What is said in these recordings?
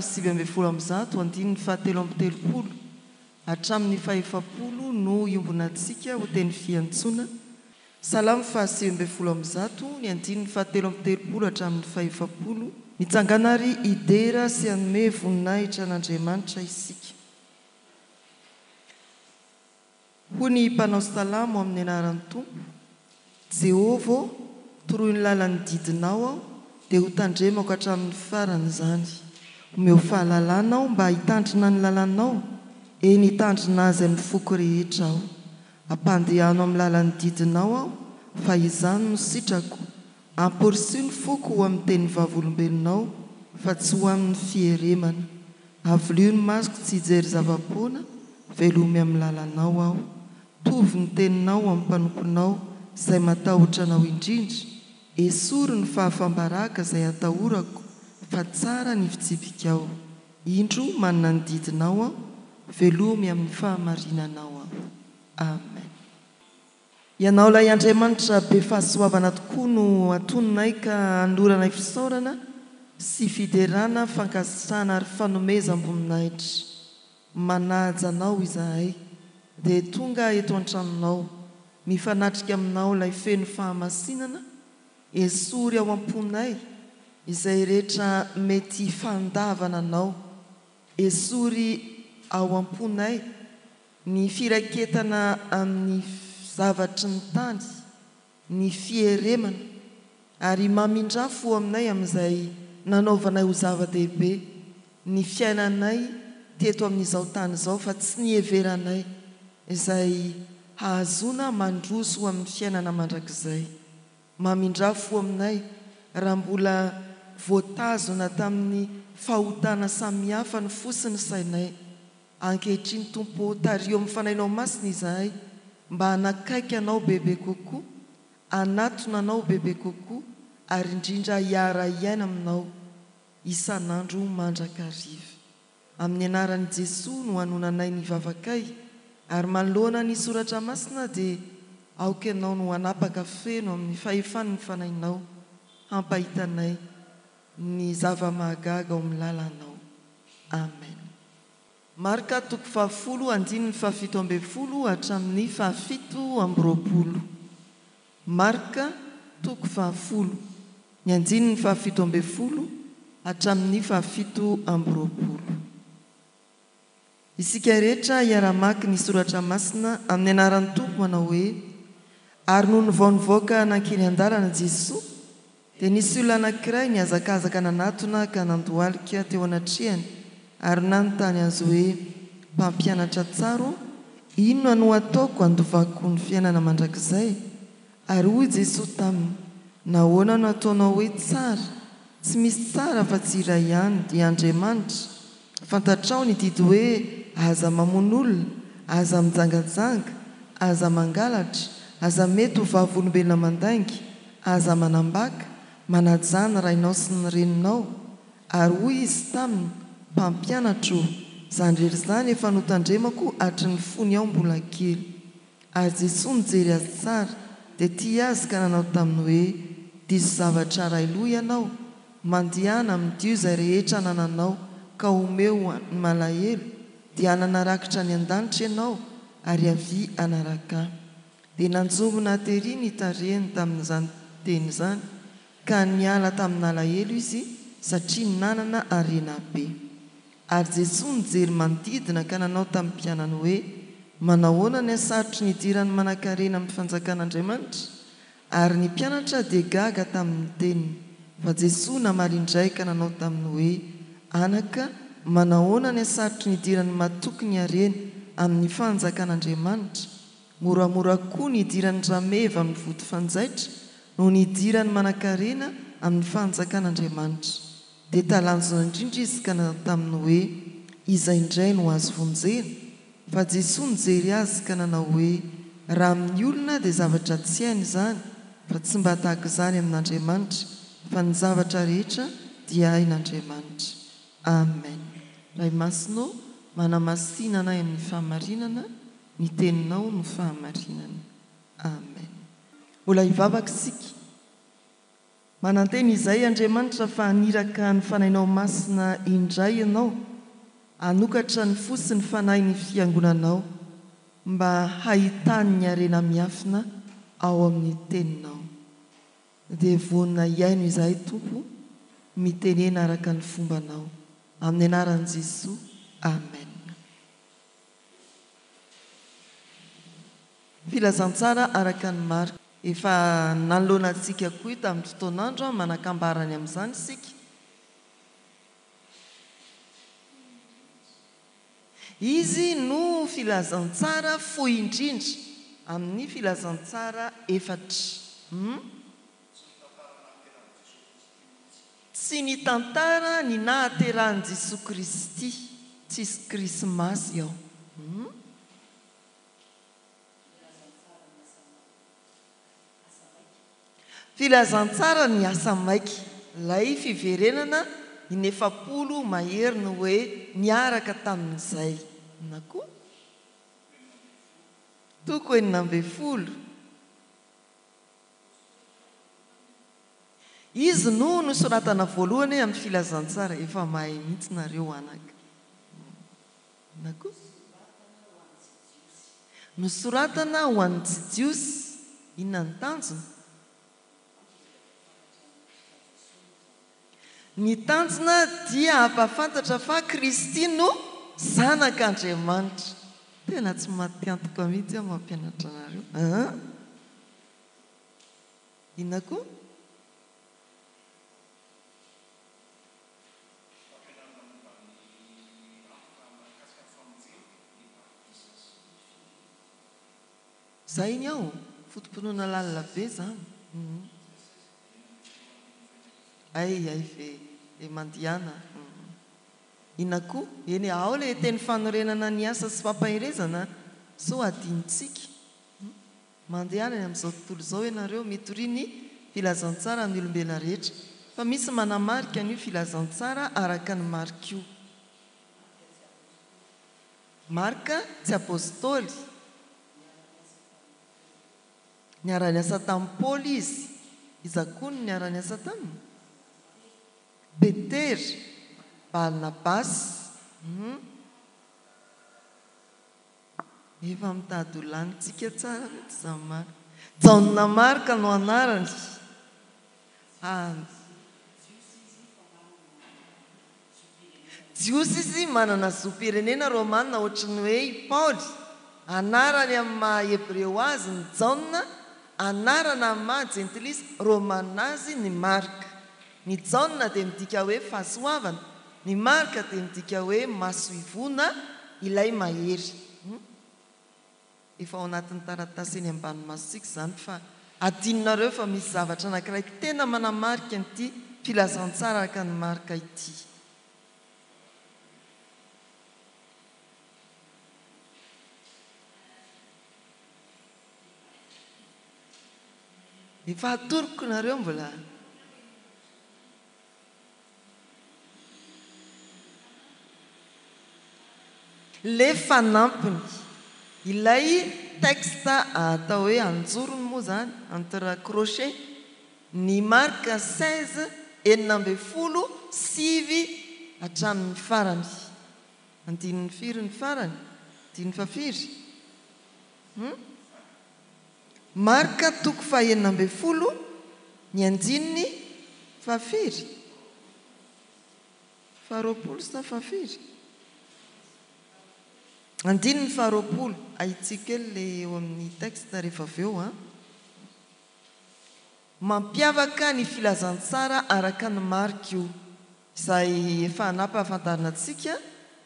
faha 119 andininy faha 33 hatramin'ny faha 40 no iombonantsika ho teny fiantsoana. Salamo faha 119, ny andininy faha 33 hatramin'ny faha 40. Mitsangàna ary hidera sy hanome voninahitra an'Andriamanitra isika. Hoy ny mpanao salamo amin'ny anaran'ny Tompo, Jehovah ô, toroy ny lalan'ny didinao aho, dia hotandremako hatramin'ny farany izany. Omeo fahalalana aho mba hitandrina ny lalànao, eny, hitandrina azy amin'ny foko rehetra aho. Ampandehano amin'ny lalan'ny didinao aho, fa izany no sitrako. Amporisiho ny foko ho amin'ny tenin'ny vavolombelonao, fa tsy ho amin'ny fieremana. Avilio ny masoko tsy hijery zava-poana, velomy amin'ny lalanao aho. Tovy ny teninao amin'ny mpanomponao izay matahotra anao indrindra, esory ny fahafam-baraka izay atahorako, fa tsara ny fitsipikao. Indro manana ny didinao aho, velomy amin'ny fahamarinanao aho. Amen. Ianao ilay Andriamanitra be fahasoavana tokoa no atoninay ka anoloranay fisaorana sy fiderana, fankasitrahana ary fanomezam-boninahitra. Manaja Anao izahay dia tonga eto an-tranonao, mifanatrika Aminao ilay feno fahamasinana, esory ao am-ponay izay rehetra mety fandavana Anao, esory ao am-ponay Ny firaketana amin'ny zavatry ny tany, ny fieremana, ary mamindrà fo aminay amin'izay nanaovanay ho zava-dehibe ny fiainanay teto amin'izao tany izao fa tsy niheveranay izay hahazoana mandroso ho amin'ny fiainana mandrakizay. Mamindrà fo aminay raha mbola voatazona tamin'ny fahotana samihafa ny fo sy ny sainay. Ankehitriny, Tompo ô, tariho amin'ny Fanahinao Masina izahay mba hanakaiky Anao bebe kokoa, hanatona Anao bebe kokoa, ary indrindra hiara-hiaina Aminao isan'andro mandrakariva. Amin'ny anaran'i Jesoa no anonanay ny vavakay, ary manoloana ny Soratra Masina dia aoka Ianao no hanapaka feno amin'ny fahefan'ny Fanahinao hampahita anay ny zava-mahagaga ao amin'ny lalanao. Amen. Marka toko fahafolo andininy faha-17 hatramin'ny faha-27. Marka toko fahafolo, ny andininy faha-17 hatramin'ny faha-27. Isika rehetra hiara-hamaky ny soratra masina amin'ny anaran'ny Tompo manao hoe, Ary nony vao nivoaka nankeny an-dalana Jesoa, dia nisy olona anankiray nihazakazaka nanatona ka nandohalika teo anatrehany ary nanontany Azy hoe, Mpampianatra tsara ô, inona no hataoko handovako ny fiainana mandrakizay? Ary hoy Jesoa taminy, Nahoana no ataonao hoe tsara? Tsy misy tsara afa-tsy iray ihany, dia Andriamanitra. Fantatrao ny didy hoe, Aza mamono olona, aza mijangajanga, aza mangalatra, aza mety ho vavolombelona mandainga, aza manambaka, manajà ny rainao sy ny reninao. Ary hoy izy taminy, Mpampianatra ô, izany rehetra izany efa notandremako hatry ny fony aho mbola kely. Ary Jesoa nijery azy tsara, dia tia azy ka nanao taminy hoe, Diso zavatra ray loha ianao, mandehana amidio izay rehetra anananao ka omeo ho an'ny malahelo, dia hanana rakitra any an-danitra ianao, ary avia hanaraka Ahy. Dia nanjombona tery ny tarehiny tamin'izany teny izany, ka niala tamin'alahelo izy, satria nanana harena be. Ary Jesoa nijery manodidina ka nanao tamin'ny mpianany hoe, Manahoana ny hasarotry ny hidiran'ny manankarena amin'ny fanjakan'Andriamanitra? Ary ny mpianatra dia gaga tamin'ny teniny. Fa Jesoa namaly indray ka nanao taminy hoe, Anaka, manahoana ny hasarotry ny hidiran'ny matoky ny harena amin'ny fanjakan'Andriamanitra? Moramora koa ny hidiran'ny rameva amin'ny vody fanjaitra noho ny hidiran'ny manankarena amin'ny fanjakan'Andriamanitra. Dia talanjona indrindra izy ka nanao taminy hoe, Iza indray no azo vonjena? Fa Jesoa nijery azy ka nanao hoe, Raha amin'ny olona dia zavatra tsy hainy izany, fa tsy mba tahaka izany amin'Andriamanitra, fa ny zavatra rehetra dia hain'Andriamanitra. Amen. Ray Masina ô, manamasina anay amin'ny fahamarinana, ny Teninao no fahamarinana. Amen. Mbola hivavaka isika. Manantena izahay Andriamanitra fa haniraka ny Fanahinao Masina indray Ianao hanokatra ny fo sy ny fanahin'ny Fiangonanao mba hahitany ny harena miafina ao amin'ny Teninao. Dia vonona hihaino izahay Tompo, mitenena araka ny fombanao. Amin'ny anaran'i Jesoa, Amen. Filazantsara araka an'i Marka. Efa nanoloana antsika koa io tamin'ny fotoan'andro, manan-kambarany amin'izany isika. Izy no filazantsara fohy indrindra amin'ny filazantsara efatra. Tsy nitantara ny nahaterahan'i Jesoa Kristy, tsisy krismasy ao. Filazantsara ny asa maika, ilay fiverenana inefapolo mahery ny hoe niaraka tamin'izay, na koa toko 16. Izy no nosoratana voalohany amin'ny filazantsara, efa mahay mihitsy nareo anaka. Na koa. Nosoratana ho an'ny tsy Jiosy, inona ny tanjona? Ny tanjona dia hampahafantatra fa Kristy no Zanak'Andriamanitra. Tena tsy maty antoka mihitsy aho mampianatra anareo an! Inona koa? Fampianarana momba ny antoka mahakasika ny famonjena, ny batisa sy ny finoana. Zay ny ao, foto-pinoana lalina be zany. Hay hay ve e mandihana humm. Inona koa? Eny e, ao le teny fanorenana ny asa sy fampaherezana sao adinontsika. Mandehana eny amin'izao tontolo izao ianareo, mitoria ny filazantsara amin'ny olombelona rehetra. Fa misy manamarika an'io filazantsara araka an'i Marka io. Marka tsy apostoly. Niara-niasa tamin'i Paoly izy. Iza koa no niara-niasa taminy? Petera, Barnabasy. Efa mitady ho lanintsika tsara mihitsy izany Marc. Jaona Marc no anarany. Jiosy izy manana zom-pirenena romana ohatry ny hoe i Paoly. Anarany amin'ny maha hebreo azy ny Jaona, anarana amin'ny maha jentilisa romana azy ny Marc. Ny Jaona dia midika hoe fahasoavana, Ny marika dia midika hoe masoivoho na ilay mahery. Efa ao anatin'ny taratasy eny ambany masontsika izany fa adinonareo fa misy zavatra anankiray tena manamarika an'ity filazantsara araka ny Marka ity. Efa atoroko nareo mbola. Le fanampiny. Ilay texte atao hoe anjorony moa zany, entre crochet, ny Marc 16 16 9 hatramin'ny farany. Andininy firy ny farany? Andininy fahafiry? Hum? Marka toko fahenina ambin'ny folo ny andininy fahafiry? Faharoapolo sa fahafiry? Andininy faharoapolo, ahitsio kely ilay eo amin'ny texte rehefa avy eo an. Mampiavaka ny filazantsara araka an'i Marka io, izay efa nampahafantarina antsika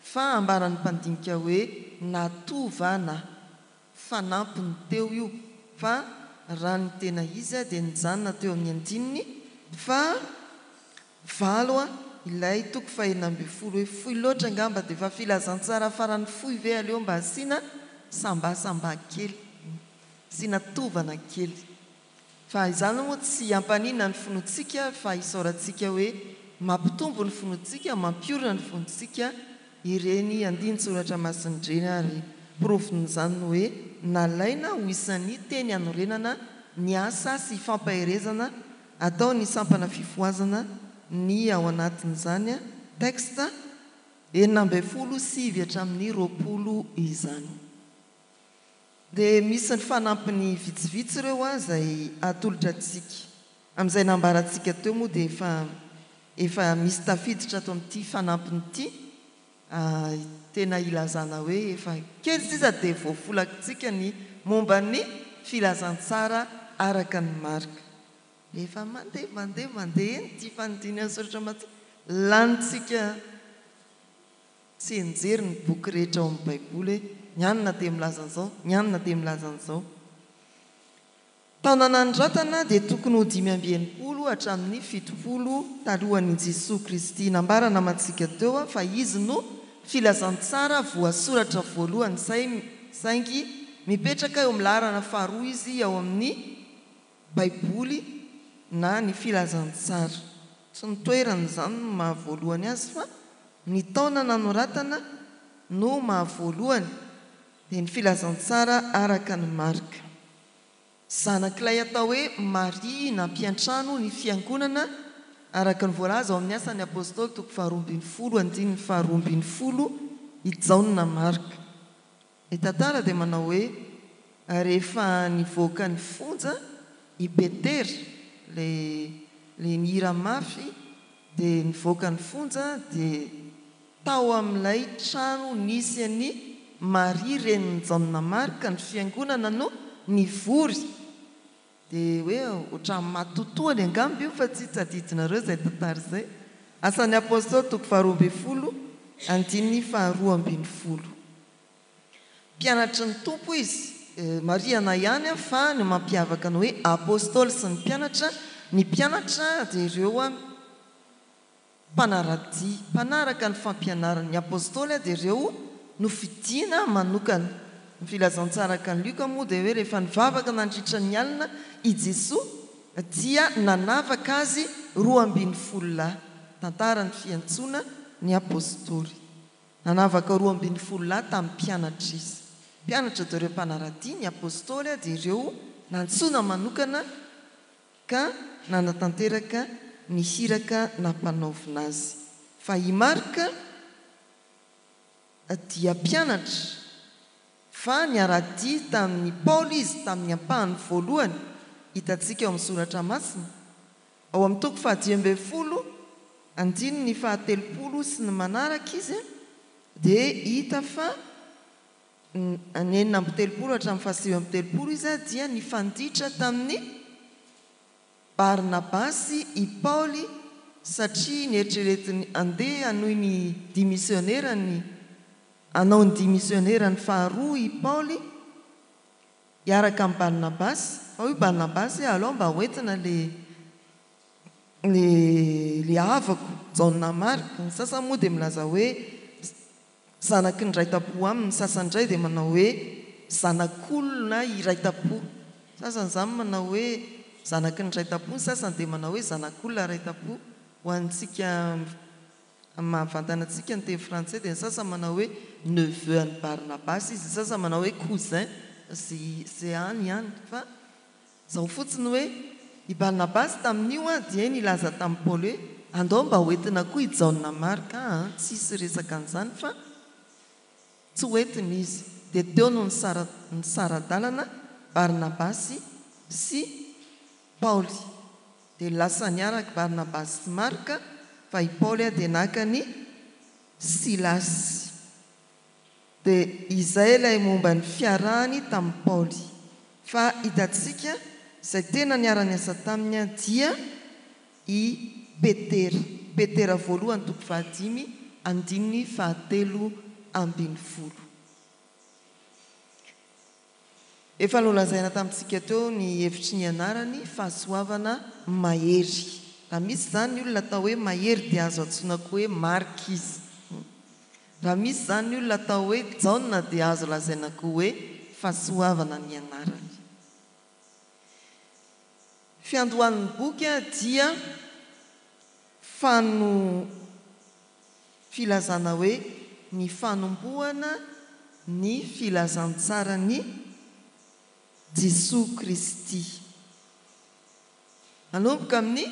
fa ambaran'ny mpandinika hoe natovana fanampiny teo io fa raha ny tena izy dia nijanona teo amin'ny andininy faha valo ilay toko faha 16 hoe fohy loatra angamba dia efa filazantsara farany fohy ve aleo mba asiana sambasamba kely asiana tovana kely Fa izany moa tsy hampanina ny finoantsika fa isaorantsika hoe mampitombo ny finoantsika, mampiorina ny finoantsika ireny andinin-tsoratra masina ireny ary porofon'izany ny hoe nalaina ho isan'ny teny hanorenana ny asa sy fampaherezana Ataon'ny sampana fifohazana ny ao anatin'izany texte 16 sivy hatramin'ny 20 izany. Dia misy ny fanampiny vitsivitsy ireo izay atolotra antsika. Amin'izay nambarantsika teo moa dia efa efa misy tafiditra ato amin'ity fanampiny ity tena ilazana hoe efa kely sisa dia voafolakitsika ny momba ny filazantsara araka ny Marka. Efa mandeha mandeha mandeha eny ity fanodinana soratra masina, lanintsika Tsianjery ny boky rehetra ao amin'ny Baiboly hoe ny anona dia milaza an'izao, ny anona dia milaza an'izao. Taona nanoratana dia tokony ho 65 hatramin'ny 70 talohan'i Jesoa Kristy. Nambara namantsika teo fa izy no filazantsara voasoratra voalohany saingy mipetraka eo amin'ny laharana faharoa izy ao amin'ny Baiboly na ny Filazantsara. Tsy ny toerana izany no maha voalohany azy fa ny taona nanoratana no maha voalohany, dia ny Filazantsara araka an'i Marka. Zanak'ilay atao hoe Maria nampiantrano ny Fiangonana araka ny voalaza ao amin'ny Asan'ny Apostoly toko faharoa ambin'ny folo andininy faharoa ambin'ny folo i Jaona Marka. Ny tantara dia manao hoe rehefa nivoaka ny fonja i Petera, ilay ilay nihira mafy dia nivoaka ny fonja dia tao amin'ilay trano nisy an'i Maria renin'i Jaona Marka ny fiangonana no nivory. Dia hoe ohatran'ny matotoany angamba io fa tsy tadidinareo izay tantara izay. Asan'ny Apostoly toko faharoa ambin'ny folo andininy faharoa ambin'ny folo. Mpianatry ny Tompo izy. Marihana ihany fa ny mampiavaka ny hoe Apostoly sy ny mpianatra, ny mpianatra dia ireo Mpanara-dia, mpanaraka ny fampianaran'ny Apostoly dia ireo nofidiana manokana. Ny filazantsara araka an'i Lioka moa dia hoe rehefa nivavaka nandritra ny alina i Jesoa dia nanavaka azy 12 lahy. Tantara ny fiantsoana ny Apostoly. Nanavaka 12 lahy tamin'ny mpianatra izy. Mpianatra dia ireo mpanara-dia ny Apostoly dia ireo nantsoina manokana ka nanatanteraka ny hiraka nampanaovina azy. Fa i Marka dia mpianatra, fa niara-dia tamin'i Paoly izy tamin'ny ampahany voalohany hitantsika ao amin'ny Soratra Masina, ao amin'ny toko fahadimy ambin'ny folo, andininy faha-30 sy ny manaraka izy dia hita fa ny 36 hatramin'ny faha-39 izy dia nifanditra tamin'i Barnabasy i Paoly satria neritreretiny handeha hanohy ny dia misionerany, hanao ny dia misionerany faharoa i Paoly hiaraka amin'i Barnabasy, fa hoy Barnabasy hoe alao mba hoentina ilay ilay havako Jaona Marka, ny sasany moa dia milaza hoe Zanaky ny iray tampo aminy, ny sasany indray dia manao hoe zanak'olona iray tampo. Ny sasany izany manao hoe zanaky ny iray tampo, ny sasany dia manao hoe zanak'olona iray tampo. Ho antsika amin'ny mahavantana antsika ny teny frantsay dia ny sasany manao hoe neveu an'i Barnabasy izy, ny sasany manao hoe cousin, izay any ihany fa. Izao fotsiny hoe, i Barnabasy tamin'io dia nilaza tamin'i Paoly hoe, Andao mba hoentina koa i Jaona Marka an! Tsisy resaka an'izany fa tsy hoentina izy. Dia teo no nisara-dalana Barnabasy sy Paoly. Dia lasa niaraka i Barnabasy sy Marka, fa i Paoly dia naka an'i Silasy. Dia izay ilay momba ny fiarahany tamin'i Paoly. Fa hitantsika, izay tena niara-niasa taminy dia i Petera. Petera voalohany toko fahadimy andininy fahatelo ambin'ny folo. Efa nolazaina tamintsika teo ny hevitry ny anarany, fahasoavana mahery. Raha misy izany ny olona atao hoe mahery dia azo antsoina koa hoe Marka izy. Raha misy izany ny olona atao hoe Jaona dia azo lazaina koa hoe fahasoavana ny anarany. Fiandohan'ny boky dia fano. Filazana hoe ny fanombohana ny filazantsaran'i Jesoa Kristy. Manomboka amin'ny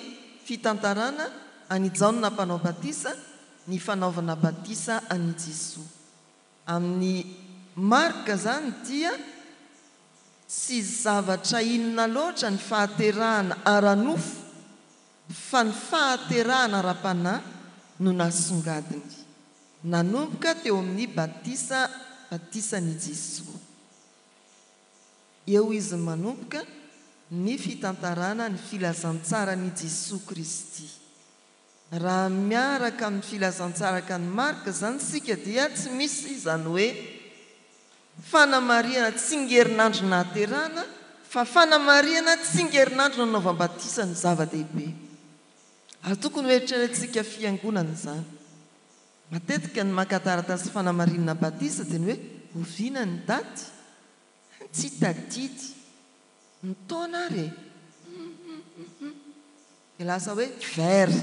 fitantarana an'i Jaona Mpanao Batisa ny fanaovana batisa an'i Jesoa. Amin'ny Marka izany dia tsy zavatra inona loatra ny fahaterahana ara-nofo fa ny fahaterahana ara-panahy no nasongadiny, nanomboka teo amin'ny batisa batisan'i Jesoa. Eo izy manomboka ny fitantarana ny filazantsaran'i Jesoa Kristy. Raha miaraka amin'ny filazantsaraka an'i Marka izany isika dia tsy misy izany hoe fanamarihana tsingerinandro nahaterahana fa fanamarihana tsingerinandro nanaovam-batisa no zava-dehibe. Ary tokony ho eritreretintsika fiangonana izany. Matetika ny maka taratasy fanamarinana batisa dia ny hoe oviana ny daty? Tsy tadidy. Ny taona ary e! Hum hum hum hum. Dia lasa hoe vers.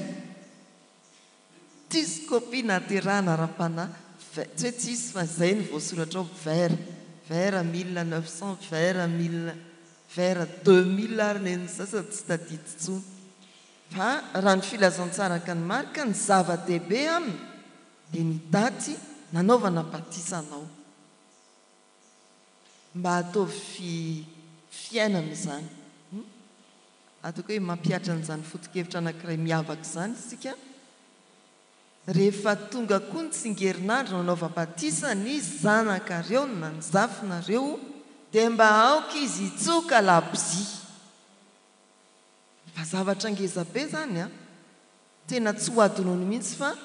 Tsisy copie nahaterahana ara-panahy. Tsy hoe tsisy fa izay no voasoratra ao vers. Vers 1900, vers mille, vers 2000 ary nen'ny sasany tsy tadidy intsony. Fa raha ny filazantsara araka an'i Marka, ny zava-dehibe aminy dia ny daty nanaovana batisa anao. Mba ataovy fiainana izany. Ataoko hoe mampihatra an'izany foto-kevitra anankiray miavaka izany isika rehefa tonga koa ny tsingerinandro nanaovam-batisa ny zanakareo na ny zafinareo dia mba aoka izy hitsoka labozia. Fa zavatra ngeza be izany an! Tena tsy ho adinoiny mihitsy fa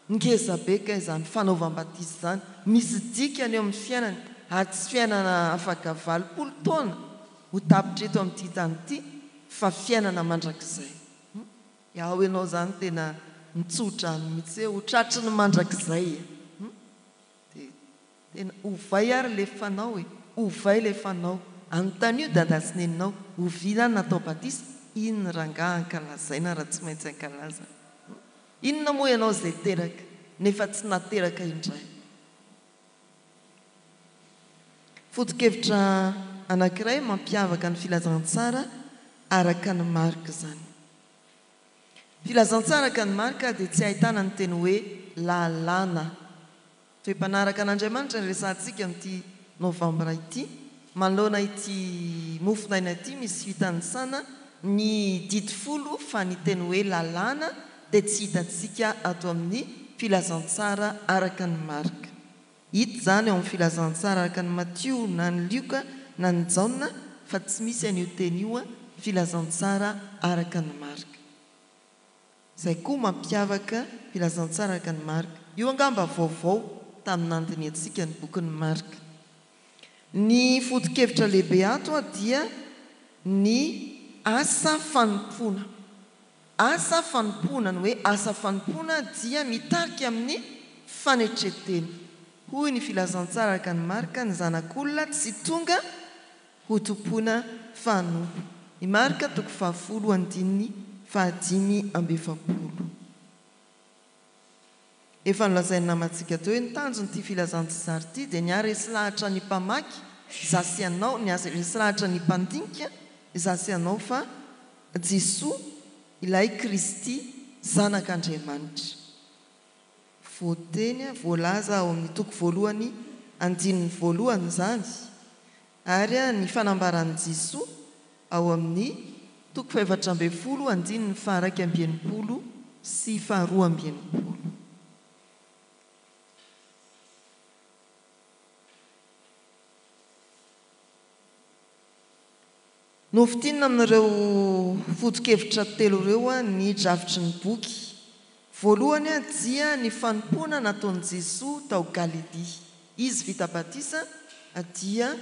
ngeza be kay izany fanaovam-batisa izany, misy dikany eo amin'ny fiainany ary tsy fiainana afaka 80 taona ho tapitra eto amin'ity tany ity fa fiainana mandrakizay. Hum. Ao ianao izany tena mitsodrano mihitsy hoe ho tratry ny mandrakizay e. Hum. Dia tena ovay ary ilay fanao e! Ovay ilay fanao. Anontanio dada sy neninao, oviana ny natao batisa? Inona rangaha ankalazaina raha tsy maintsy ankalaza? Inona moa ianao izay teraka nefa tsy nateraka indray? Foto-kevitra anankiray mampiavaka ny filazantsara araka an'i Marka izany. Filazantsara araka an'i Marka dia tsy ahitana ny teny hoe lalàna. Toe-panaraka an'Andriamanitra ny resahantsika amin'ity novambra ity. Manoloana ity mofonaina ity misy fitanisana ny didy folo fa ny teny hoe lalàna dia tsy hitantsika ato amin'ny Filazantsara araka an'i Marka. Hita izany ao amin'ny Filazantsara araka an'i Matio na ny Lioka na ny Jaona fa tsy misy an'io teny io Filazantsara araka an'i Marka. Izay koa mampiavaka Filazantsara araka an'i Marka. Io angamba vaovao tamin'ny nandinihantsika ny bokin'i Marka. Ny foto-kevitra lehibe ato dia ny asa fanompoana. Asa fanompoana, ny hoe asa fanompoana dia mitarika amin'ny fanetren-tena. Hoy ny Filazantsara araka an'i Marka, ny Zanak'olona tsy tonga ho tompoina fa hanompo. I Marka toko fahafolo andininy fahadimy amby efapolo. Efa nolazain'ny namantsika teo hoe ny tanjon'ity filazantsary ity dia ny haharesy lahatra ny mpamaky, izaho sy ianao, ny haharesy lahatra ny mpandinika, izaho sy ianao fa Jesoa ilay Kristy Zanak'Andriamanitra. Voateny, voalaza ao amin'ny toko voalohany andininy voalohany izany. Ary ny fanambaran'i Jesoa ao amin'ny toko fahefatra ambin'ny folo andininy faha-iraika amby enimpolo sy faharoa amby enimpolo. Nofintinina amin'ireo foto-kevitra telo ireo ny drafitry ny boky. Voalohany dia ny fanompoana nataon'i Jesoa tao Galilia. Izy vita batisa dia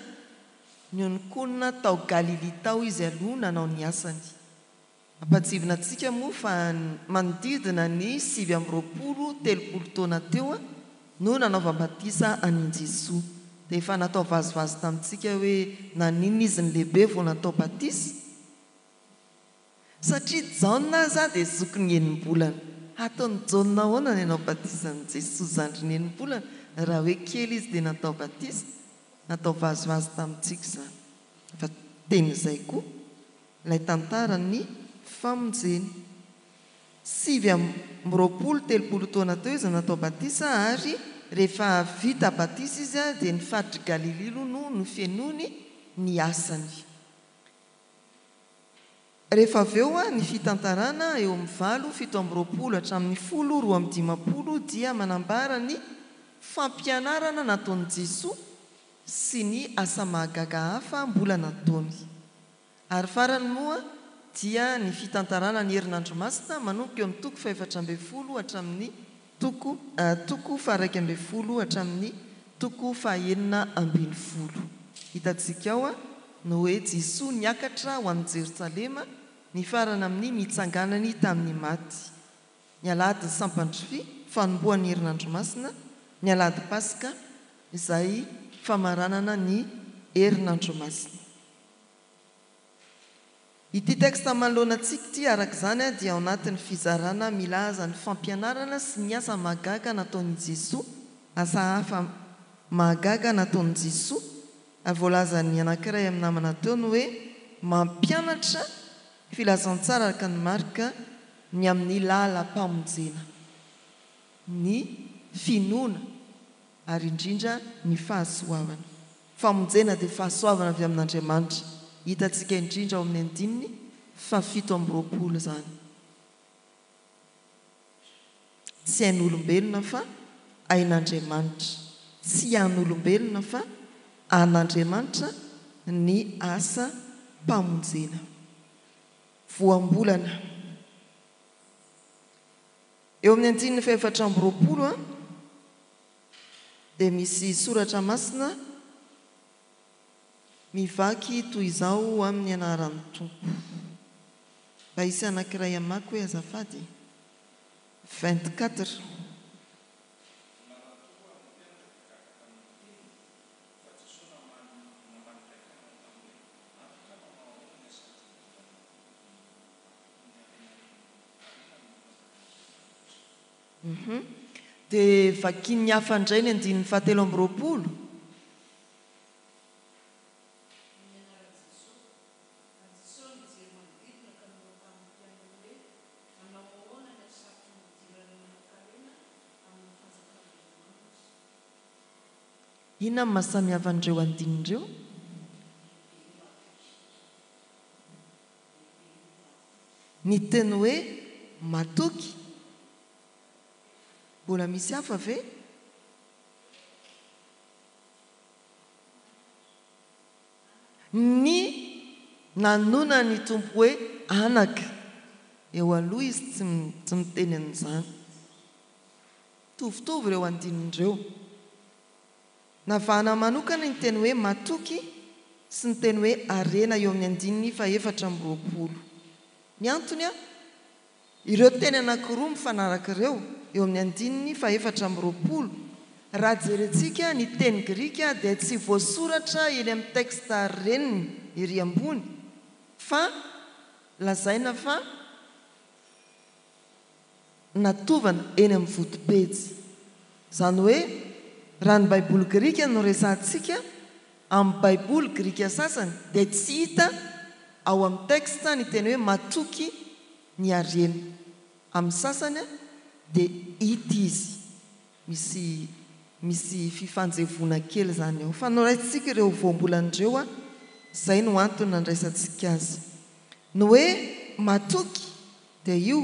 niononkonona tao Galilia tao izy aloha nanao ny asany. Ampahatsiahivina antsika moa fa manodidina ny 29, 30 taona teo no nanaovam-batisa an'i Jesoa. Dia efa natao vazivazy tamintsika hoe naninona izy ny lehibe vao natao batisa? Satria Jaona aza dia zokiny enim-bolana. Hataon'i Jaona ahoana ny hanao batisa an'i Jesoa zandriny enim-bolana raha hoe kely izy dia natao batisa? Natao vazivazy tamintsika izany. Fa teny izay koa ilay tantaran'ny famonjeny. 29, 30 taona teo izy natao batisa ary rehefa vita batisa izy dia ny faritr'i Galilia aloha no nofenoiny ny asany. Rehefa avy eo ny fitantarana eo amin'ny valo, 27 hatramin'ny folo, 52 dia manambara ny fampianarana nataon'i Jesoa sy ny asa mahagaga hafa mbola nataony. Ary farany moa dia ny fitantarana ny herinandro masina manomboka eo amin'ny toko fahefatra ambin'ny folo hatramin'ny toko toko faha-iraika ambin'ny folo hatramin'ny toko faha-16. Hitantsika ao ny hoe Jesoa niakatra ho any Jerosalema nifarana amin'ny nitsanganany tamin'ny maty. Ny alahadin'ny Sampandrify, fanombohan'ny herinandro masina, ny alahady Paska izay famaranana ny herinandro masina. Ity texte manoloana antsika ity araka izany dia ao anatin'ny fizarana milaza ny fampianarana sy ny asa mahagaga nataon'i Jesoa, asa hafa mahagaga nataon'i Jesoa, ary voalazan'ny anankiray amin'ny namana teo ny hoe mampianatra filazantsara araka ny Marka ny amin'ny lalam-pamonjena, ny finoana ary indrindra ny fahasoavana. Famonjena dia fahasoavana avy amin'Andriamanitra. Hitantsika indrindra ao amin'ny andininy fahafito amby roapolo izany. Tsy hain'olombelona fa hain'Andriamanitra. Tsy an'olombelona fa an'Andriamanitra ny asam-pamonjena. Voambolana. Eo amin'ny andininy fahefatra amby roapolo dia misy soratra masina mivaky toy izao amin'ny anaran'ny Tompo. Mba hisy anankiray hamaky hoe azafady e. 24. Hum. Dia vakian'ny hafa indray ny andininy fahatelo amby roapolo. Amin'ny anaran'i Jesoa. Ary Jesoa nijery manodidina ka nanao tamin'ny mpianany hoe, Manao ahoana ny hasarotry ny hidiran'ny manankarena amin'ny fanjakan'Andriamanitra? Inona no maha samihafa an'ireo andininy ireo? Ny teny hoe matoky. Mbola misy hafa ve? Ny nanonona ny Tompo hoe anaka. Eo aloha izy tsy tsy miteny an'izany. Mitovitovy ireo andininy ireo. Navahana manokana ny teny hoe matoky sy ny teny hoe harena eo amin'ny andininy fahefatra amby roapolo. Ny antony, ireo teny anankiroa mifanaraka ireo eo amin'ny andininy fahefatra amby roapolo, raha jerentsika ny teny grika dia tsy voasoratra eny amin'ny texte reniny ery ambony fa lazaina fa natovana eny amin'ny vodipejy. Izany hoe, raha ny Baiboly grika no resahantsika, amin'ny Baiboly grika sasany dia tsy hita ao amin'ny texte ny teny hoe matoky ny harena. Amin'ny sasany dia hita izy. Misy misy fifanjevoana kely izany ao. Fa noraisintsika ireo voambolana ireo, izay no antony nandraisantsika azy. Ny hoe matoky dia io,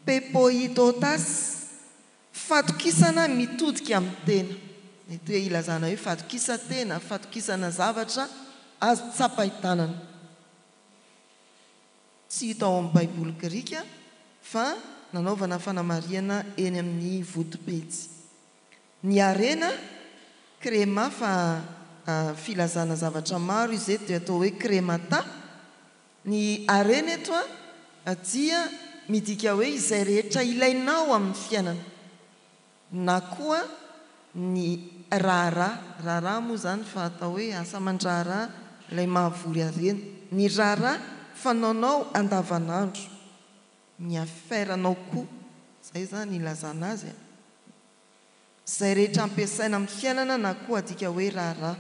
pepoitotas, fatokisana mitodika amin'ny tena. Mety hoe ilazana hoe fatokisan-tena, fatokisana zavatra azo tsapain-tanana. Tsy hita ao amin'ny Baiboly grika fa nanaovana fanamarihana eny amin'ny vodipejy. Ny harena, krema fa filazana zavatra maro izy eto dia atao hoe kremata. Ny harena eto dia midika hoe izay rehetra ilainao amin'ny fiainana. Na koa ny raharaha, raharaha moa izany fa atao hoe asa aman-draharaha ilay mahavory harena. Ny raharaha fanaonao andavanandro, ny affaire-nao koa, izay izany ilazana azy e. Izay rehetra ampiasaina amin'ny fiainana na koa adika hoe raharaha.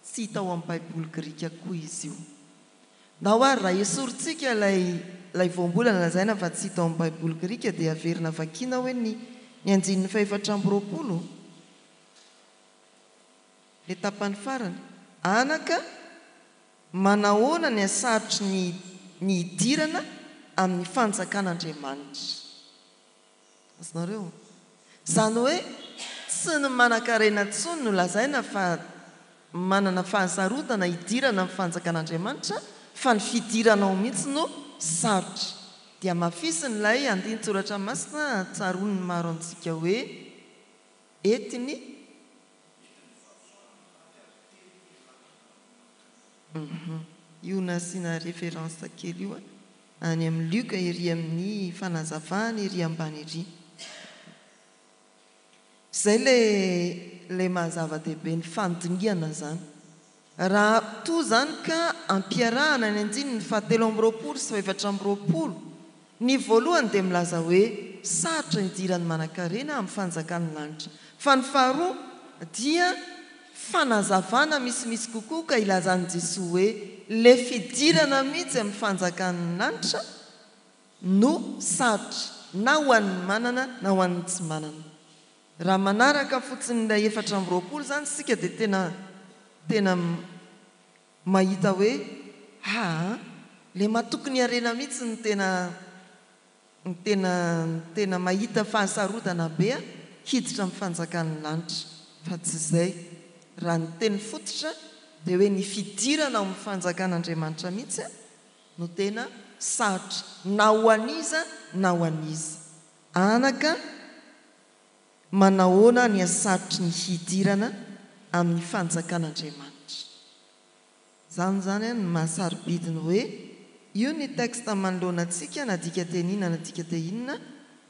Tsy hita ao amin'ny Baiboly grika koa izy io. Ndao ary raha esorintsika ilay. Ilay voambolana lazaina fa tsy hita ao amin'ny Baiboly grika dia averina vakiana hoe ny ny andininy fahefatra amby 20, ilay tapany farany, Anaka, manahoana ny hasarotry ny ny hidirana amin'ny fanjakan'Andriamanitra. Azonareo? Izany hoe tsy ny manankarena intsony no lazaina fa manana fahasarotana hidirana amin'ny fanjakan'Andriamanitra fa ny fidirana ao mihitsy no sarotra. Dia hamafisiny ilay andinin-tsoratra masina tsaroan'ny maro amintsika hoe entiny Io nasiana référence kely io any amin'ny Lioka ery amin'ny fanazavana ery ambany ery. Izay ilay ilay maha zava-dehibe ny fandinihana izany. Raha toa izany ka ampiarahana ny andininy fahatelo amby 20 sy fahefatra amby 20, ny voalohany dia milaza hoe sarotra hidiran'ny manankarena amin'ny fanjakan'ny lanitra. Fa ny faharoa dia fanazavana misimisy kokoa ka ilazan'i Jesoa hoe le fidirana mihitsy amin'ny fanjakan'ny lanitra no sarotra na ho an'ny manana na ho an'ny tsy manana. Raha manaraka fotsiny ilay 24 izany isika dia tena tena mahita hoe aa le matoky ny harena mihitsy no tena Ny tena ny tena mahita fahasarotana be hiditra amin'ny fanjakan'ny lanitra fa tsy izay. Raha ny teny fototra dia hoe ny fidirana ao amin'ny fanjakan'Andriamanitra mihitsy no tena sarotra na ho an'iza na ho an'iza. Anaka, manahoana ny hasarotry ny hidirana amin'ny fanjakan'Andriamanitra? Zany zany an ny maha sarobidy ny hoe io ny texte manoloana antsika na dika teny inona na dika te inona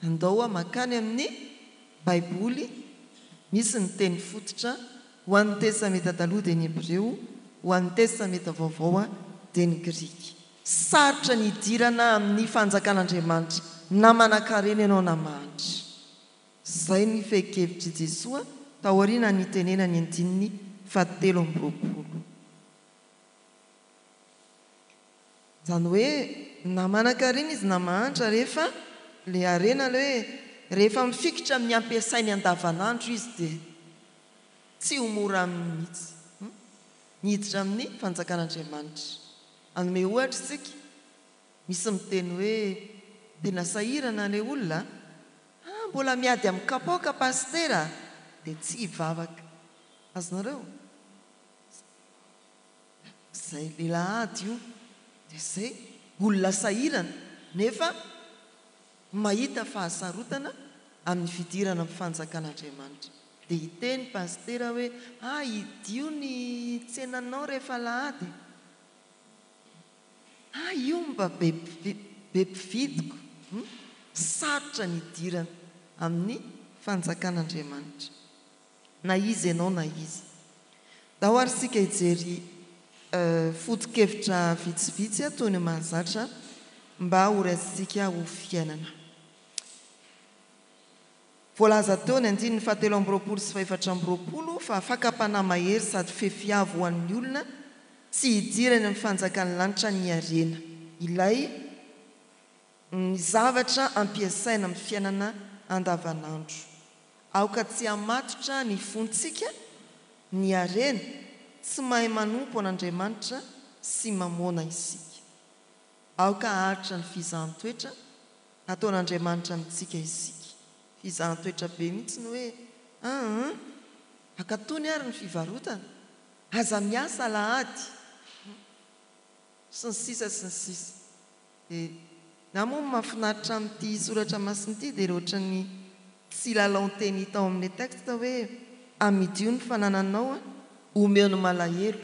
andao hoa makany amin'ny baiboly misy ny teny fototra ho an'ny testameta taloha dia ny hebreo ho an'ny testameta vaovao dia ny grika. Sarotra ny hidirana amin'ny fanjakan'Andriamanitra na manankarena ianao na mahantra. Izay ny fehin-kevitr'i Jesoa taoriana nitenenany andininy fahatelo amby 20. Izany hoe na manankarena izy na mahantra rehefa ilay harena ilay hoe rehefa mifikitra amin'ny ampiasainy andavanandro izy dia tsy ho mora aminy mihitsy ny hiditra amin'ny fanjakan'Andriamanitra. Hanome ohatra isika, misy miteny hoe tena sahirana ilay olona a! Ah mbola miady amin'ny kapoaka pasitera a! Dia tsy hivavaka. Azonareo? Izay lehilahy io dia izay olona sahirana nefa mahita fahasarotana amin'ny fidirana amin'ny fanjakan'Andriamanitra. Dia hiteny pasitera hoe ah hidio ny tsenanao rehefa alahady e! Ah io mba be be mpividiko hum sarotra ny hidirana amin'ny fanjakan'Andriamanitra na iza ianao na iza. Ndao ary isika hijery foto-kevitra vitsivitsy toy ny mahazatra mba ho raisintsika ho fiainana. Voalaza teo ny andininy fahatelo amby 20 sy fahefatra amby 20 fa fakam-panahy mahery sady fefy avo ho an'ny olona tsy hidirany amin'ny fanjakan'ny lanitra ny harena, ilay ny zavatra ampiasaina amin'ny fiainana andavanandro. Aoka tsy hamatotra ny fontsika ny harena, tsy mahay manompo an'Andriamanitra sy mamoana isika. Aoka haharitra ny fizahan-toetra ataon'Andriamanitra amintsika isika. Fizahan-toetra be mihitsy ny hoe aa ankatony ary ny fivarotana, aza miasa alahady, sy ny sisa sy ny sisa. Dia na moa ny mahafinaritra amin'ity soratra masina ity dia ohatran'ny tsilalaon-teny hita ao amin'ilay texte hoe amidio ny fanananao, omeo ny malahelo.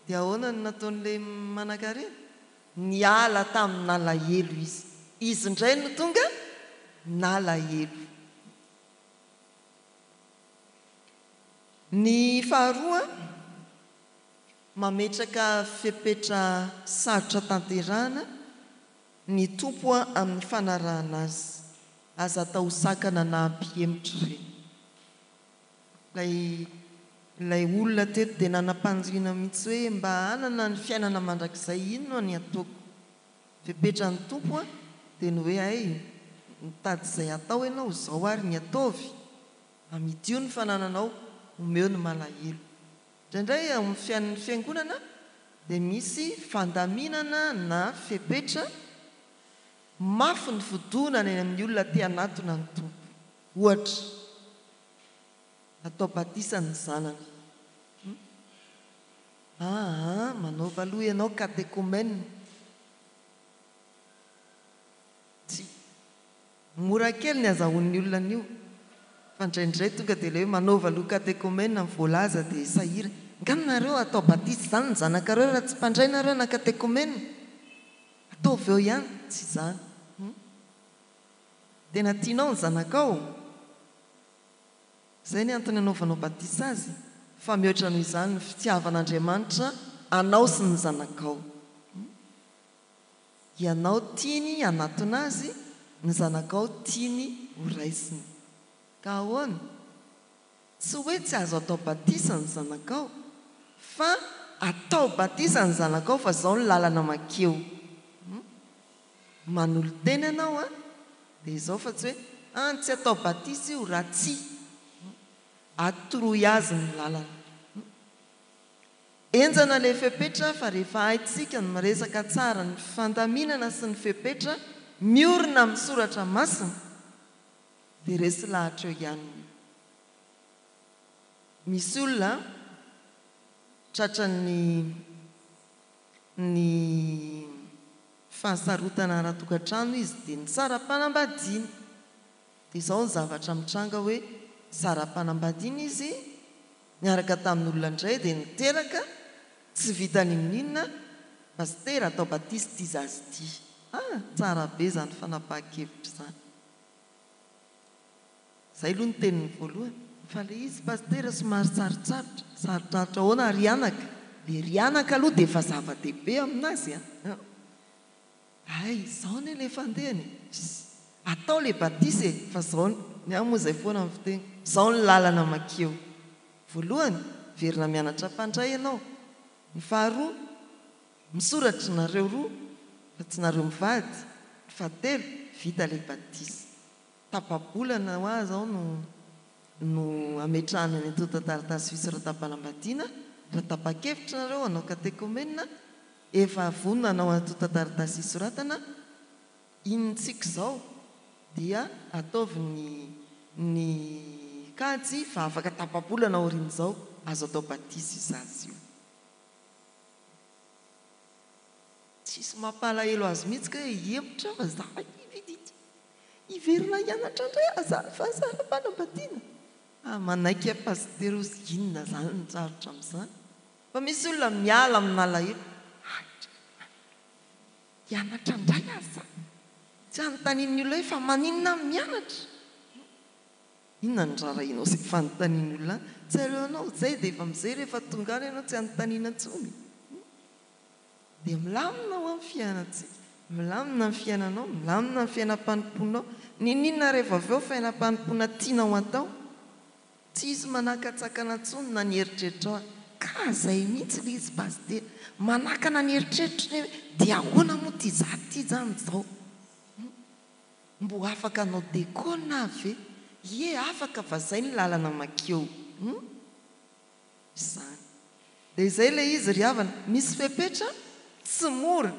Dia ahoana no nataon'ilay manankarena? Niala tamin'alahelo izy. Izy indray no tonga nalahelo. Ny faharoa, mametraka fepetra sarotra tanterahana ny Tompo amin'ny fanarahana Azy. Aza atao ho sakana na hampihemotra ireny. Ilay ilay olona teto dia nanam-paniriana mihitsy hoe mba hanana ny fiainana mandrakizay inona ny ataoko? Fepetran'ny Tompo an, dia ny hoe hay mitady izay hatao ianao, izao ary ny ataovy, amidio ny fanananao, omeo ny malahelo. Indraindray ao amin'ny fiainan'ny fiangonana dia misy fandaminana na fepetra mafy ny fidonana eny amin'ny olona te hanatona ny Tompo. Ohatra, atao batisa ny zanany. Aa manaova aloha ianao katekomena. Tsy mora kely ny azahoan'ny olona an'io fa indraindray tonga dia ilay hoe manaova aloha katekomena ny voalaza dia sahirana. Nga nareo atao batisa izany ny zanakareo raha tsy mpandray nareo na katekomena? Ataovy eo ihany. Tsy izany. Hum. Tena tianao ny zanakao? Izay ny antony anaovanao batisa azy, fa mihoatra noho izany ny fitiavan'Andriamanitra anao sy ny zanakao. Ianao tiany hanatona azy, ny zanakao tiany ho raisiny. Ka ahoana? Tsy hoe tsy azo atao batisa ny zanakao, fa atao batisa ny zanakao fa izao ny lalana mankeo. Manolo-tena ianao an, dia izao fa tsy hoe an tsy atao batisa io raha tsy atoroy azy ny lalana. Henjana ilay fepetra fa rehefa haintsika ny miresaka tsara ny fandaminana sy ny fepetra miorina amin'ny soratra masina dia resy lahatra eo ihany ny Misy olona tratran'ny ny fahasarotana ara-tokantrano izy dia nisara-panambadiana. Dia izao ny zavatra mitranga hoe nisara-panambadiana izy niaraka tamin'olona indray dia niteraka, tsy vita n'inon'inona, Pasitera atao batisa ity zaza ity. Ah! Tsara be izany fanapahan-kevitra izany. Zay aloha ny teniny voalohany. Fa le izy Pasitera somary sarotsarotra. Sarotsarotra ahoana ry anaka? Le ry anaka aloha dia efa zava-dehibe aminazy an! Hay, izao anie le fandehany e! Ss! Atao le batisa e! Fa zao, ny ahy moa izay foana ny fiteniko, zao ny lalana makeo. Voalohany, miverina mianatra mpandray ianao. Ny faharoa, misoratra nareo roa fa tsy nareo mivady. Ny fahatelo, vita le batisa. Tapa-bolana ho ahy izao no no hametrahana ny antontan-taratasy fisoratam-panambadiana, raha tapa-kevitra nareo hanao katekomena, efa vonona hanao antontan-taratasy hisoratana, inontsika izao dia ataovy ny ny kajy fa afaka tapa-bolana aorian'izao azo atao batisa io zaza io. Tsisy mampalahelo azy mihitsy kay hihemotra fa za hiverina hianatra ndray aza fa zara-panambadiana. Ah manaiky aho pasitera ozy inona zany no sarotra amizany fa misy olona miala amin'alahelo hianatra ndray aza tsy anontanian'ny olona hoe fa maninona aho mianatra inona no rarahianao izay fanontanian'ny olona any tsy aleonao zay dia efa amizay rehefa tonga any ianao tsy anontaniana intsony. Dia milamina hoa ny fiainantsika, milamina ny fiainanao, milamina ny fiainam-panompoanao, n'inon'inona rehefa avy eo fiainam-panompoana tianao atao, tsy hisy manakatsakana intsony na ny eritreritrao ary, ka zay mihitsy ilay izy Pasitera, manakana ny eritreritro ny hoe dia ahoana moa ity za ity zany izao, mbo afaka hanao dekona aho ve? Ie afaka fa zay ny lalana makeo, hum. Izany. Dia izay ilay izy ry havana, misy fepetra tsy mora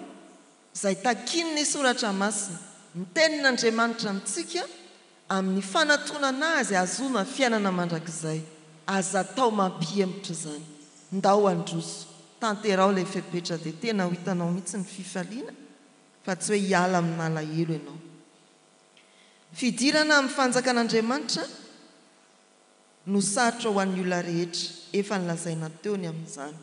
izay takian'ny Soratra Masina, ny Tenin'Andriamanitra amintsika amin'ny fanatonana Azy hahazoana fiainana mandrakizay. Aza atao mampihemotra izany. Ndao handroso. Tanteraho ilay fepetra dia tena ho hitanao mihitsy ny fifaliana fa tsy hoe hiala amin'alahelo ianao. Fidirana amin'ny fanjakan'Andriamanitra no sarotra ho an'ny olona rehetra, efa nolazaina teo ny amin'izany.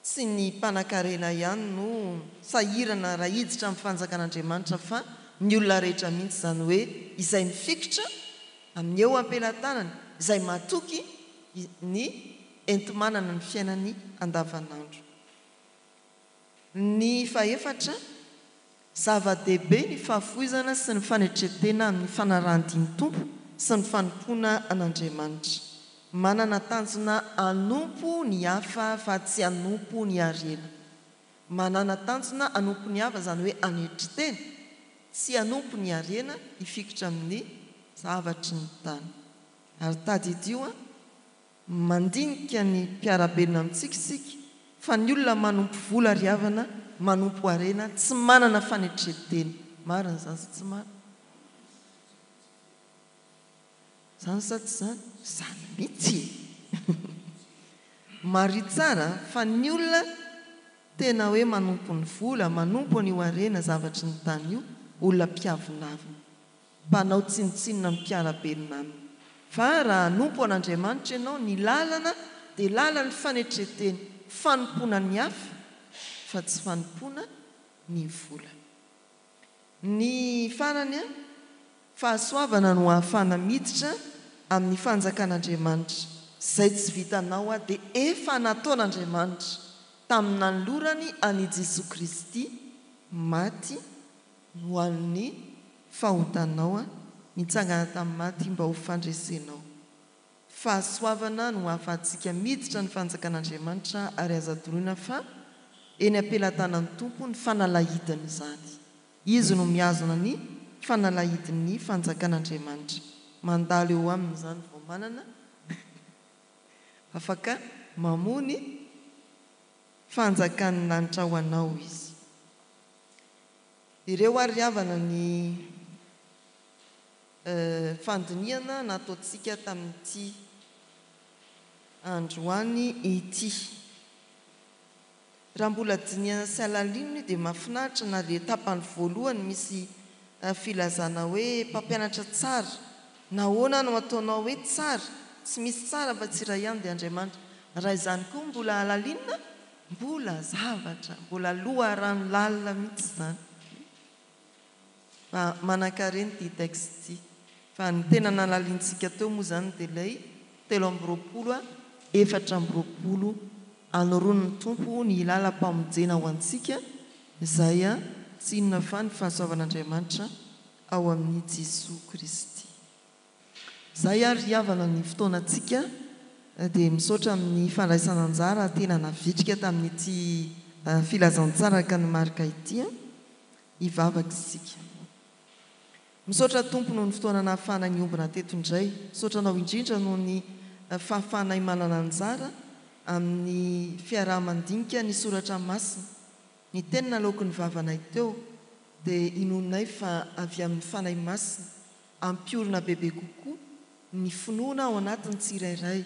Tsy ny mpanankarena ihany no sahirana raha hiditra amin'ny fanjakan'Andriamanitra fa ny olona rehetra mihitsy, izany hoe izay mifikitra amin'ny eo am-pelatanany, izay matoky ny enti-manana ny fiainany andavanandro. Ny fahefatra, Zava-dehibe ny fahafoizana sy ny fanetren-tena amin'ny fanarahan-dia ny Tompo sy ny fanompoana an'Andriamanitra. Manana tanjona hanompo ny hafa fa tsy hanompo ny harena. Manàna tanjona hanompo ny hafa, izany hoe hanetry tena, tsy hanompo ny harena hifikitra amin'ny zavatry ny tany. Ary tadidio an, mandinika ny mpiara-belona amintsika isika fa ny olona manompo vola ry havana, manompo harena, tsy manana fanetren-tena. Marina izany sa tsy marina? Zany sa tsy zany? Zany mihitsy e! Mariho tsara fa ny olona tena hoe manompo ny vola, manompo an'io harena zavatry ny tany io, olona mpiavonavona, mpanao tsinontsinona ny mpiara-belona aminy. Fa raha hanompo an'Andriamanitra ianao, ny lalana dia lalan'ny fanetren-tena, fanompoana ny hafa fa tsy fanompoana ny vola. Ny farany, fahasoavana no ahafahana miditra amin'ny fanjakan'Andriamanitra. Izay tsy vitanao dia efa nataon'Andriamanitra tamin'ny nanolorany an'i Jesoa Kristy maty ho an'ny fahotanao, nitsangana tamin'ny maty mba ho fandresenao. Fahasoavana no ahafahantsika miditra ny fanjakan'Andriamanitra ary aza adinoina fa eny am-pelatanan'ny Tompo ny fanalahidin'izany. Izy no mihazona ny fanalahidin'ny fanjakan'Andriamanitra. Mandalo eo aminy izany vao manana afaka mamoha ny fanjakan'ny lanitra ho anao Izy. Ireo ary ry havana ny. Fandinihana nataontsika tamin'ity androany ity. Raha mbola dinihana sy halalinina io dia mahafinaritra na dia tapany voalohany misy filazana hoe mpampianatra tsara. Nahoana no ataonao hoe tsara? Tsy misy tsara afa-tsy iray ihany dia Andriamanitra. Raha izany koa mbola halalinina, mbola zavatra, mbola loharano lalina mihitsy izany. Fa manankarena ity texte ity. Fa ny tena nalalintsika teo moa izany dia ilay 23 a 24 anoroan'ny Tompo ny lalam-pamonjena ho antsika izay tsy inona fa ny fahasoavan'Andriamanitra ao amin'i Jesoa Kristy. Izay ary ry havana ny fotoanantsika dia misaotra amin'ny fandraisana anjara tena navitrika tamin'ity filazantsara araka ny Marka ity. Hivavaka isika. Misaotra Tompo noho ny fotoana nahafahanay niombona teto indray. Misaotra Anao indrindra noho ny fahafahanay manana anjara amin'ny fiaraha-mandinika ny Soratra Masina. Ny teny naloaky ny vavanay teo dia inoanay fa avy amin'ny Fanahy Masina hampiorina bebe kokoa ny finoana ao anatin'ny tsirairay,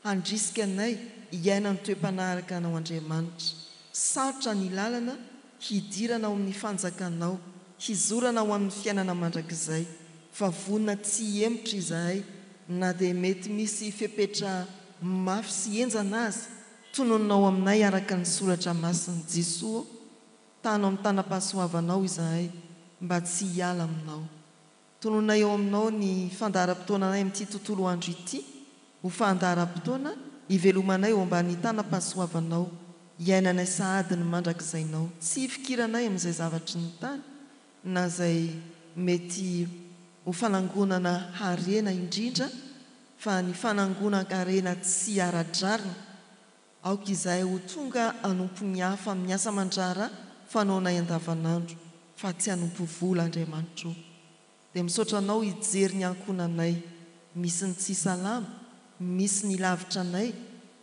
handrisika anay hiaina ny toe-panahy araka Anao Andriamanitra. Sarotra ny lalana hidirana ao amin'ny fanjakanao, hizorana ho amin'ny fiainana mandrakizay, fa vonona tsy hihemotra izahay na dia mety misy fepetra mafy sy henjana aza, tononinao aminay araka ny Soratra Masina. Jesoa ô, tano amin'ny tanam-pahasoavanao izahay mba tsy hiala aminao. Tononay eo aminao ny fandaharam-potoananay amin'ity tontolo andro ity ho fandaharam-potoana hivelomanay eo ambany tanam-pahasoavanao, hiainanay sahady ny mandrakizainao, tsy hifikiranay amin'izay zavatry ny tany na izay mety ho fanangonana harena indrindra fa ny fanangonan-karena tsy ara-drariny. Aoka izahay ho tonga hanompo ny hafa amin'ny asa aman-draharaha fanaonay andavanandro, fa tsy hanompo vola, Andriamanitra o. Dia misaotra Anao hijery ny ankohonanay. Misy ny tsy salama, misy ny lavitra anay,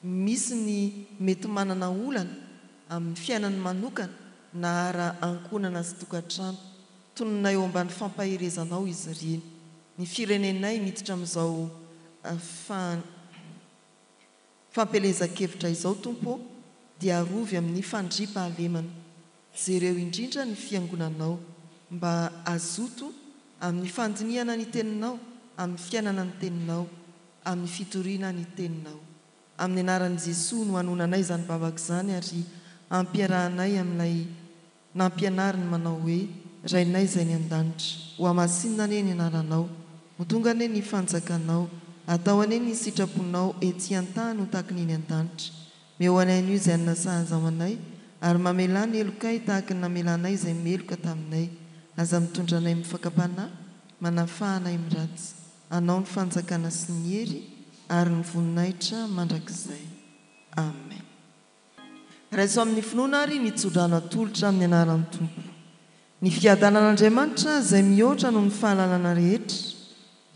misy ny mety manana olana amin'ny fiainany manokana na ara ankohonana sy tokantrano. Tononay eo ambany fampaherezanao izy ireny. Ny firenenay miditra amin'izao fa. Fampielezan-kevitra izao Tompo ô, dia arovy amin'ny fandriampahalemana. Jereo indrindra ny fiangonanao, mba hazoto amin'ny fandinihana ny Teninao, amin'ny fiainana ny Teninao, amin'ny fitoriana ny Teninao. Amin'ny anaran'i Jesoa no anonanay izany vavaka izany ary ampiarahanay amin'ilay Nampianariny manao hoe, Rainay izay any an-danitra, hohamasinina anie ny anaranao, ho tonga anie ny fanjakanao, atao anie ny sitraponao ety an-tany ho tahaka ny eny an-danitra. Meo anay anio izay hanina sahaza ho anay, ary mamelà ny helokay tahaka ny namelanay izay meloka taminay. Aza mitondra anay amin'ny fakam-panahy, manafaha anay amin'ny ratsy. Anao ny fanjakana sy ny hery ary ny voninahitra mandrakizay. Amen. Raiso amin'ny finoana àry ny tsodrano atolotra amin'ny anaran'ny Tompo. Ny fiadanan'Andriamanitra izay mihoatra noho ny fahalalana rehetra,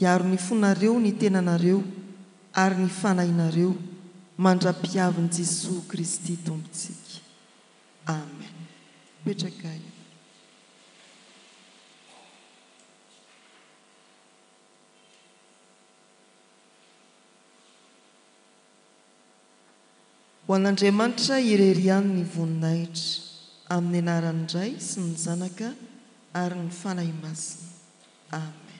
hiaro ny fonareo, ny tenanareo ary ny fanahinareo mandra-piavin'i Jesoa Kristy Tompontsika. Amen. Mipetraka ianareo. Ho an'Andriamanitra irery ihany ny voninahitra, amin'ny anaran'ny Ray sy ny Zanaka ary ny Fanahy Masina. Amen.